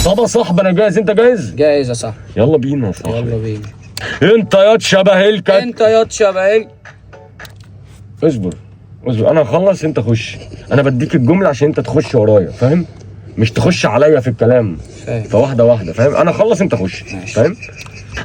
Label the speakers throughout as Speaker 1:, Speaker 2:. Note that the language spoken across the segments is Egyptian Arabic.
Speaker 1: طب يا صاحبي انا جاهز، انت جاهز؟
Speaker 2: جاهز يا صاحبي.
Speaker 1: يلا بينا يا صاحبي.
Speaker 2: يلا بينا.
Speaker 1: انت ياض شبه الكت.
Speaker 2: انت ياض شبه ال.
Speaker 1: اصبر اصبر، انا هخلص انت خش. انا بديك الجملة عشان انت تخش ورايا، فاهم؟ مش تخش عليا في الكلام.
Speaker 2: فاهم.
Speaker 1: فواحدة واحدة، فاهم؟ انا اخلص انت خش.
Speaker 2: ماشي.
Speaker 1: فاهم؟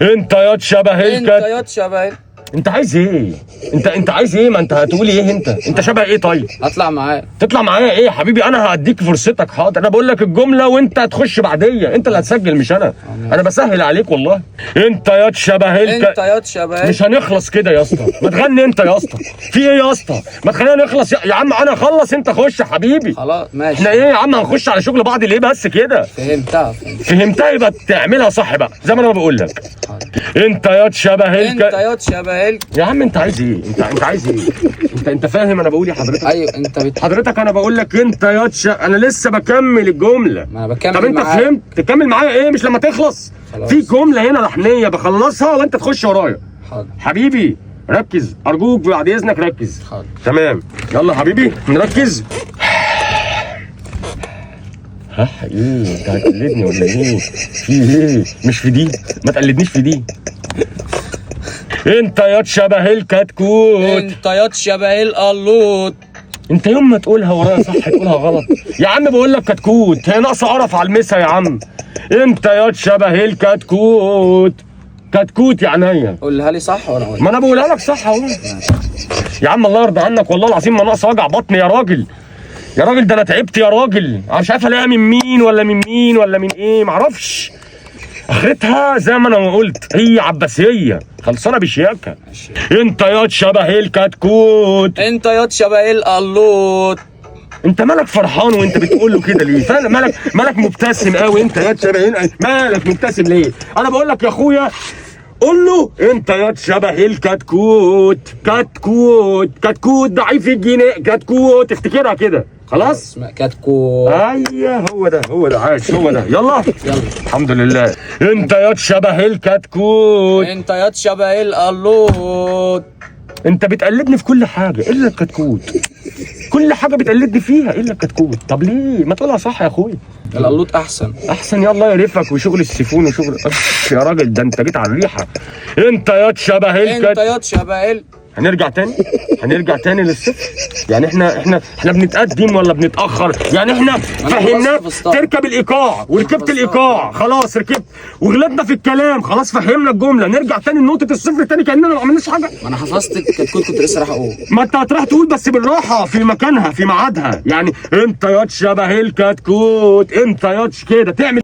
Speaker 1: انت ياض شبه
Speaker 2: انت
Speaker 1: الكت.
Speaker 2: ياض شبه ال.
Speaker 1: انت عايز ايه؟ انت عايز ايه؟ ما انت هتقولي ايه؟ انت شبه ايه؟ طيب
Speaker 2: هطلع معاك.
Speaker 1: تطلع معايا ايه يا حبيبي؟ انا هديك فرصتك. حاضر، انا بقول لك الجملة وانت هتخش بعديه، انت اللي هتسجل مش انا. انا بسهل عليك والله. انت ياض شبه الك.
Speaker 2: انت ياض شبه ال.
Speaker 1: مش هنخلص كده يا اسطى، ما تغني انت يا اسطى. في ايه يا اسطى؟ ما تخلينا نخلص يا عم. انا اخلص انت خش يا حبيبي.
Speaker 2: خلاص ماشي.
Speaker 1: احنا ايه يا عم، هنخش على شغل بعض ليه بس كده؟
Speaker 2: فهمتها فهمت.
Speaker 1: فهمتها؟ يبقى تعملها صح بقى زي ما انا بقول لك.
Speaker 2: حاضر.
Speaker 1: انت ياض شبه
Speaker 2: انت
Speaker 1: الك.
Speaker 2: ياض شبه ال.
Speaker 1: يا عم انت عايز ايه؟ انت عايز ايه؟ انت فاهم انا بقول ايه حضرتك؟
Speaker 2: ايوه انت
Speaker 1: حضرتك انا بقول لك انت ياض انا لسه بكمل الجملة.
Speaker 2: ما انا بكمل
Speaker 1: طب انت
Speaker 2: معاك.
Speaker 1: فهمت؟ تكمل معايا ايه؟ مش لما تخلص.
Speaker 2: خلاص.
Speaker 1: في جملة هنا لحنيه بخلصها وانت تخش ورايا.
Speaker 2: حاضر.
Speaker 1: حبيبي ركز ارجوك، بعد اذنك ركز.
Speaker 2: حاضر.
Speaker 1: تمام، يلا حبيبي نركز. ها ايه انت هتقلدني ولا ايه؟ في ايه؟ مش في دي، ما تقلدنيش في دي. انت ياض شبه الكتكوت.
Speaker 2: انت ياض شبه القلوط.
Speaker 1: انت يوم ما تقولها ورايا صح تقولها غلط يا عم. بقول لك كتكوت، هي ناقصه قرف على المسا يا عم. انت ياض شبه الكتكوت. كتكوت يا عينيا.
Speaker 2: قولها لي صح وانا اقول.
Speaker 1: ما انا بقولها لك صح اهو يا عم. الله يرضى عنك والله العظيم ما ناقصه وجع بطن يا راجل. يا راجل ده انا تعبت يا راجل. انا مش عارف الاقيها من مين ولا من مين ولا من ايه، معرفش. اخرتها زي ما انا قلت، هي عباسيه خلصانه بشياكه.
Speaker 2: ماشي.
Speaker 1: انت ياض شبه الكتكوت.
Speaker 2: انت ياض شبه القلوط.
Speaker 1: انت مالك فرحان وانت بتقول له كده ليه؟ فاهم؟ مالك مبتسم قوي. انت ياض شبه ايه؟ مالك مبتسم ليه؟ انا بقول لك يا اخويا قول له انت ياض شبه الكتكوت. كتكوت كتكوت ضعيف الجنيه كتكوت، افتكرها كده خلاص؟
Speaker 2: اسمها كتكوت.
Speaker 1: ايوه هو ده، هو ده عاش، هو ده. يلا
Speaker 2: يلا.
Speaker 1: الحمد لله. انت ياض شبه الكتكوت.
Speaker 2: انت ياض شبه القلوط.
Speaker 1: انت بتقلدني في كل حاجة الا الكتكوت. كل حاجة بتقلدني فيها الا الكتكوت. طب ليه ما تقولها صح يا اخويا؟
Speaker 2: القلوط احسن.
Speaker 1: احسن. يلا يا رفك وشغل السيفون وشغل. يا راجل ده انت جيت على الريحة. انت ياض شبه
Speaker 2: انت
Speaker 1: الكت.
Speaker 2: ياض شبه ال.
Speaker 1: هنرجع تاني، هنرجع تاني للصفر. يعني احنا بنتقدم ولا بنتاخر؟ يعني احنا فهمناك
Speaker 2: خلاص
Speaker 1: تركب الايقاع وركبت الايقاع، خلاص ركبت وغلطنا في الكلام، خلاص فهمنا الجملة. نرجع تاني لنقطة الصفر تاني كاننا ما عملناش حاجة.
Speaker 2: ما انا حفظت الكتكوت، كنت لسه راح اقول.
Speaker 1: ما انت هتروح تقول بس بالراحة في مكانها في ميعادها. يعني انت ياض شبه الكتكوت، انت ياض كده تعمل.